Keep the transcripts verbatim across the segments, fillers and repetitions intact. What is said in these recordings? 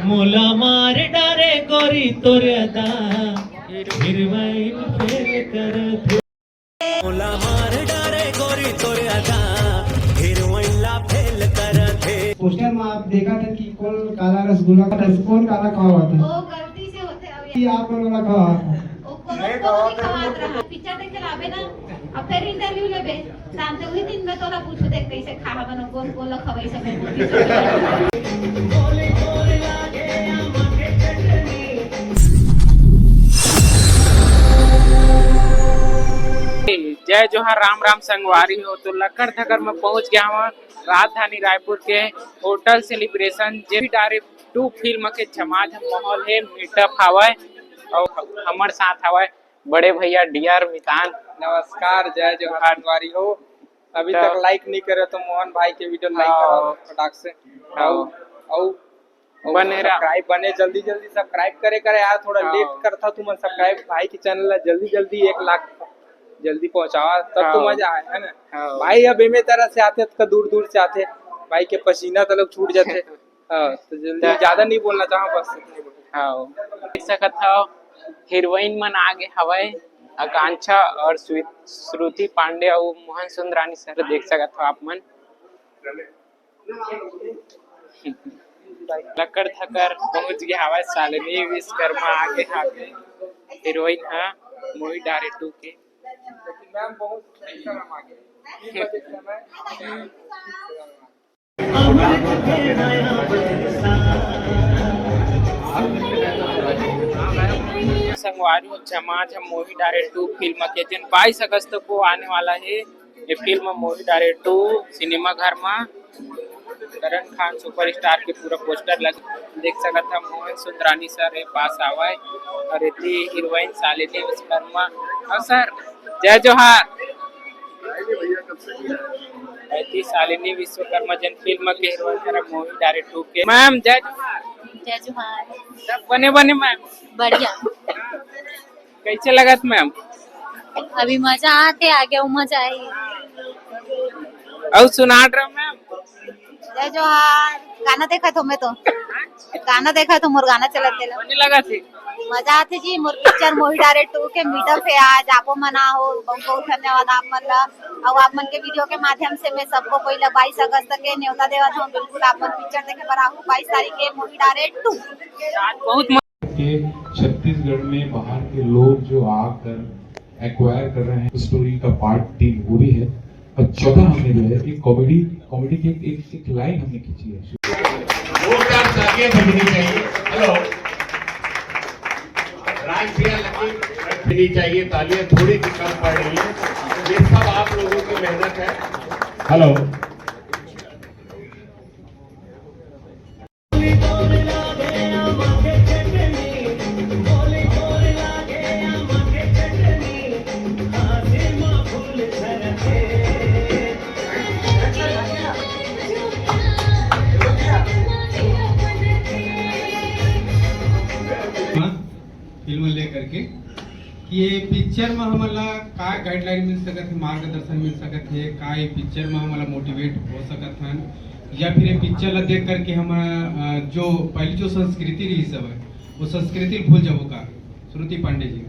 मोला मार डारे गोरी तोर अदा, हीरोइन फेल करथे। मोला मार डारे गोरी तोर अदा, हीरोइन ला फेल करथे। पोस्टर में आप देखा था कि कौन काला रसगुल्ला, रस-, कौन काला खावा था? वो गलती से होते अभी। कि आप कौन वाला खावा था? वो कौन, कौन नहीं खावा था? पिक्चर देख के लाबे ना, अब फिर इंटरव्यू लेबे। शांत हुई दिन में तोला पूछू देख कैसे खाहा बनो, कौन कौन ला खवाई सब। जय जोहार, राम राम संगवारी हो। तो लक्कड़ धक्कड़ में पहुंच गया हूँ राजधानी रायपुर के होटल सेलिब्रेशन, जे भी डायरेक्ट टू फिल्म के झमाझम माहौल है, मीटअप हवय और हमर साथ हवय बड़े भैया डीआर मितान। नमस्कार, जय जोहार संगवारी हो। अभी तो तक लाइक नहीं करे तो मोहन भाई के वीडियो लाइक हाँ। करो फटाक से। हाँ। अउ, अउ, अउ बने रहा। सब्सक्राइब बने जल्दी जल्दी सब्सक्राइब करे करे यार, थोड़ा हाँ। लेट करता तुमन सब्सक्राइब भाई के चैनल ला जल्दी जल्दी एक लाख जल्दी पहुंचावा तब तो हाँ। मजा आए, है ना? हाँ। भाई अब एमे तरह से आते तो दूर दूर से आते, भाई के पसीना तलक छूट जाते। हाँ, तो जल्दी, ज्यादा नहीं बोलना चाहूँ, बस इतने बोल। हाँ, देख सकत हव, हीरोइन मन आगे हवय, आकांक्षा और स्वी-, श्रुति पांडे और मोहन सुंदरानी सर देख सकत हव आप मन। लक्कड़ धक्कड़ पहुंच गया हवय, शालिनी विश्वकर्मा आगे हवय, हीरोइन हा मूवी डायरेक्ट टू के। लेकिन मैम बहुत शर्मा गए। संगवारी हो, झमाझम मूवी डायरेक्ट टू फिल्म के दिन बाईस अगस्त को आने वाला है। ये film movie direct to cinema घर में करण खान सुपरस्टार के पूरा पोस्टर लगे, देख सकत ह। मोहन सुंदरानी सर ए पास आवय और एती हीरोइन शालिनी विश्वकर्मा। और सर, जय जोहार। एती शालिनी विश्वकर्मा जन फिल्म के हीरोइन हरे मूवी डायरेक्ट टू के। मैम, जय जोहार। जय जोहार। सब बने बने मैम? बढ़िया। कैसे लगत मैम? अभी मजा आते, आगे अउ मजा आही। अउ सुनात रहो मैम। जय जोहार। गाना देखत हो मैं तो। गाना देखत हो, मोर गाना चलत तेला। बने लगत हे। मजा आथे जी, मोर पिक्चर मोही डायरेक्ट टू के मीटअप हे आज, आपो मन आ हो, बहुत बहुत धन्यवाद आप मन ला। अउ आप मन के वीडियो के माध्यम से मैं सबको कोई ला बाईस अगस्त के न्योता देवत हूँ, बिल्कुल आप मन पिक्चर देखे बर आहू बाईस तारीख के मोही डायरेक्ट टू। आज बहुत के छत्तीसगढ़ में बाहर के लोग जो आकर एक्वायर कर रहे हैं, स्टोरी का पार्ट तीन वो भी है। और चौथा हमने जो है एक कॉमेडी, कॉमेडी की एक, एक, एक लाइन हमने खींची है। जोरदार तालियां बजनी चाहिए। हेलो, राजप्रिया लकी बजनी चाहिए, तालियां थोड़ी सी कम पड़ रही है। ये सब आप लोगों की मेहनत है। हेलो। फिल्म लेकर के कि ये पिक्चर में हमन ला का गाइडलाइन मिल सकत हे, मार्गदर्शन मिल सकत हे, का ये पिक्चर में हमन ला मोटिवेट हो सकत हन, या फिर ये पिक्चर ला देख करके हम, अ, जो पहली जो संस्कृति रही सब है, वो संस्कृति भूल जाबो का, श्रुति पांडे जी?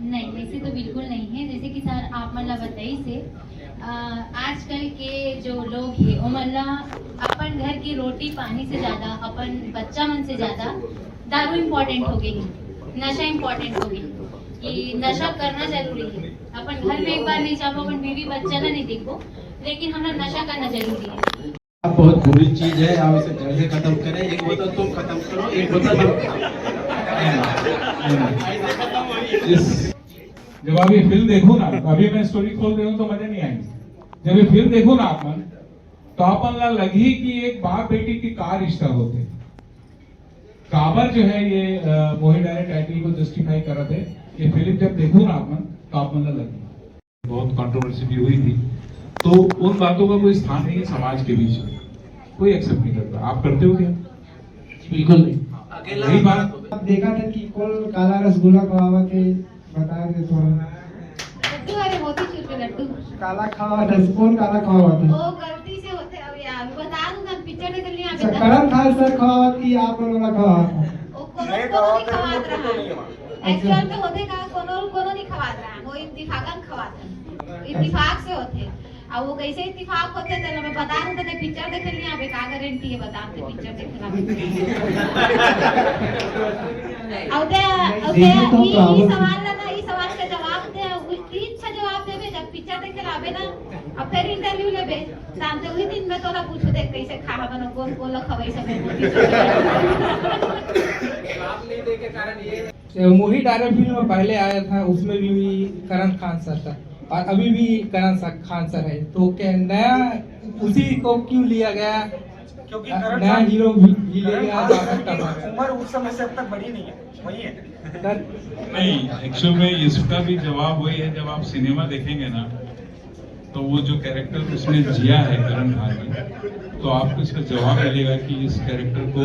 नहीं, वैसे तो बिल्कुल नहीं है। जैसे कि सर आप मन ला बताइस हे, अ, आजकल के जो लोग हे, ओमन ला अपन घर की रोटी पानी से ज्यादा, अपन बच्चा मन से ज्यादा दारू इम्पोर्टेंट हो गई, नशा इम्पोर्टेंट हो गई कि नशा करना जरूरी है। अपन घर में एक बार नहीं जाबो, अपन बीवी बच्चा ला नहीं देखबो, लेकिन हमरा नशा करना जरूरी है। बहुत बुरी चीज है, आप इसे जड़ से खत्म करें। एक बोतल तुम खत्म करो, एक बोतल हम। इस, जब आप ये फिल्म देखो ना, तो अभी मैं स्टोरी खोल रही हूँ तो मजा नहीं आएगी। जब ये फिल्म देखो ना आप मन, तो आप मन ला लगही कि एक बाप बेटी के का रिश्ता होथे। काबर जो है ये, अ, मोही डायरेक्ट टाइटल को जस्टिफाई करत है, ये फिल्म जब देखो ना आप मन, तो आप मन ला लगही। बहुत कंट्रोवर्सी भी हुई थी, तो उन बातों का कोई स्थान नहीं है समाज के बीच में, कोई एक्सेप्ट नहीं करता। आप करते हो क्या? बिल्कुल नहीं। यही बात। आप देखा था कि कौन काला रसगुल्ला खवावत है, बता दे थोड़ा। लड्डू, अरे मोतीचूर के लड्डू। काला खवावत है, कौन काला खवावत है? वो गलती से होते, अब यार बता दूंगा, पिक्चर निकलनी है। करण खान सर खवावत कि आप मन ला खवावत? वो कोनो कोनो नहीं खवात रहा। एक्चुअल में होथे का, कोनो कोनो नहीं खवात रहा, वो इत्तिफाकन खवात है, इत्तिफाक से होथे। अब वो कैसे इत्तिफाक होथे, तेला मैं बता दूं, ते पिक्चर देखे नहीं आबे, का गारंटी है बता, ते पिक्चर देखे ना। अब ते अब ते ई सवाल ला ना, ई सवाल के जवाब दे, उस तीन से जवाब देबे जब पिक्चर देखे आबे ना, अब फिर इंटरव्यू लेबे। शांत हुई दिन में तोला पूछू देख कैसे खा बनो, कौन कौन ला खवाई सब। मोही डारे फिल्म में पहले आया था, उसमें भी करण खान सर था और अभी भी करण सर, खान सर है, तो क्या नया उसी को क्यों लिया गया? क्योंकि करण नया खान- हीरो भी, भी ले करण गया खान जा सर सकता की था। उम्र उस समय से अब तक बढ़ी नहीं है, वही है। सर, नहीं, एक्चुअल में इसका भी जवाब वही है, जब आप सिनेमा देखेंगे ना, तो वो जो कैरेक्टर उसने जिया है करण खान ने, तो आपको इसका जवाब मिलेगा कि इस कैरेक्टर को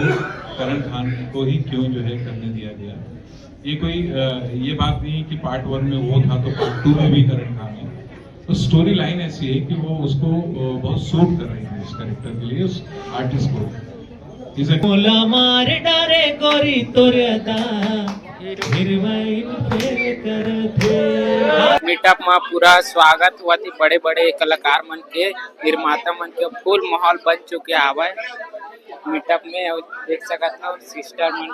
करण खान को ही क्यों जो है करने दिया गया। ये कोई अ, ये बात नहीं है कि पार्ट वन में वो था तो पार्ट टू में भी करण खान है। तो स्टोरी लाइन ऐसी है कि वो उसको अ, बहुत सूट कर रही है इस कैरेक्टर के लिए, उस आर्टिस्ट को। इसे मोला मार डारे गोरी तोर अदा, हीरोइन फेल करथे। मीटअप में पूरा स्वागत हुआ थी बड़े बड़े कलाकार मन के, निर्माता मन के। फुल माहौल बन चुके हावय मीटअप में। और देख सकत हव सिस्टर मन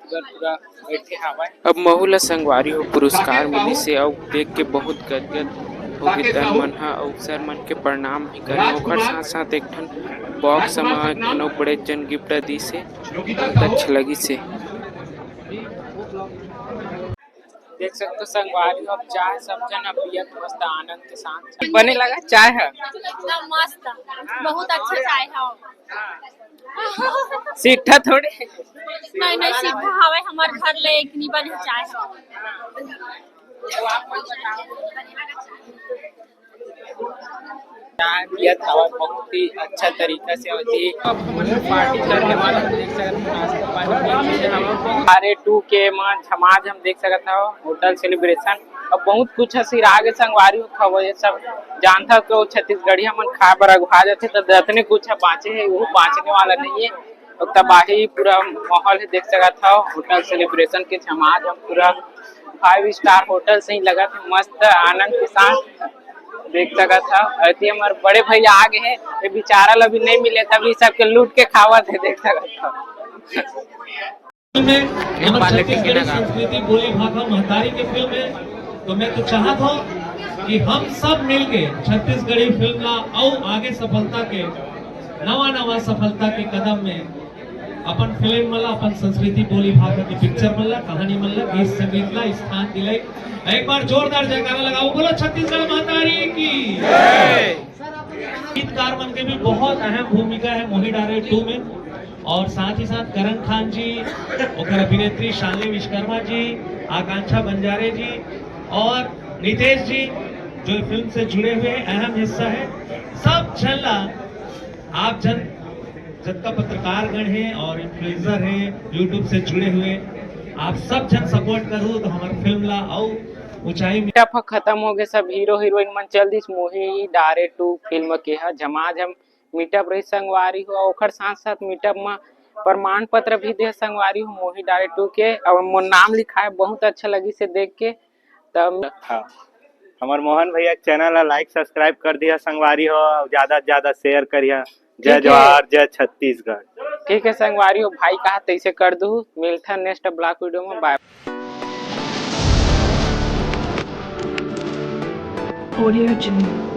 इधर पूरा बैठे हावय। अब महू ला संगवारी हो पुरस्कार मिलिस हे, अउ देख के बहुत गदगद हो गे तन मन ह, अउ सर मन के प्रणाम भी करन। ओकर साथ साथ एक ठन बॉक्स म घलो बड़े जन गिफ्ट दिस हे, बहुत अच्छा लगिस हे। देख सकते हो संगवारी हो, अब चाय सब जन अब पियत मस्त आनंद के साथ। बने लगा चाय है? एकदम मस्त, बहुत अच्छा चाय है। सीठा थोड़े। नहीं नहीं, सीठा हवे, हमार घर ले एक नी बने चाय है। चाय पियत हवा बहुत ही अच्छा तरीका से होती। अब हमन पार्टी करने वाला देख सकत हव, नाश्ता पानी पीछे हवा बहुत। डारे टू के मां झमाझम देख सकत हव, होटल सेलिब्रेशन। अब बहुत कुछ ह सिरा गे संगवारी हो, खवय सब जानथव तो छत्तीसगढ़िया मन खाए बर अगुहा जाथे, त जतने कुछ ह बांचे हे वो बांचने वाला नहीं है। अउ तबाही पूरा माहौल हे, देख सकत हव होटल सेलिब्रेशन के झमाझम पूरा फाइव स्टार होटल से ही लगत हे, मस्त आनंद के साथ देख सकत हव। अति हमर बड़े भैया आ गे हे, ये बेचारा ल अभी नहीं मिले, तभी सबके लूट के खावत हे, देख सकत हव। में हमर छत्तीसगढ़ी संस्कृति बोली भाखा महतारी के फिल्म है, तो मैं तो चाहत हूँ कि हम सब मिलके छत्तीसगढ़ी फिल्म ला अउ आगे सफलता के, नवा नवा सफलता के कदम में अपन फिल्म मन ला, अपन संस्कृति बोली भाखा के पिक्चर मन ला, कहानी मन ला, गीत संगीत ला स्थान दिलाई। एक बार जोरदार जयकारा लगाओ, बोलो छत्तीसगढ़ महतारी की। गीतकार मन के भी बहुत अहम भूमिका है मोही डारे टू में, और साथ ही साथ करण खान जी, ओकर अभिनेत्री शालिनी विश्वकर्मा जी, आकांक्षा बंजारे जी और नितेश जी, जो फिल्म से जुड़े हुए अहम हिस्सा है। सब झन ला, आप झन जतका पत्रकार गण हैं और इन्फ्लुएंसर हैं, YouTube से जुड़े हुए, आप सब झन सपोर्ट करो तो हमार फिल्म ला अउ ऊंचाई में। मीटअप ह खत्म हो गए, सब हीरो हीरोइन मन चल दिस मोही डारे टू फिल्म के ह झमाझम मीटअप रही संगवारी हो। ओखर साथ साथ मीटअप म प्रमाण पत्र भी दे संगवारी हो मोही डारे टू के, और मोर नाम लिखाए, बहुत अच्छा लगी से देख के। तब हाँ, हमार मोहन भैया के चैनल ला लाइक सब्सक्राइब कर दिया संगवारी हो, और ज्यादा से ज्यादा शेयर करिया। जय ठीक है। जोहार, जय छत्तीसगढ़। ठीक है संगवारी हो, भाई कहा तैसे कर दू। मिलता नेक्स्ट ब्लॉग वीडियो में, बाय। Audio Jungle.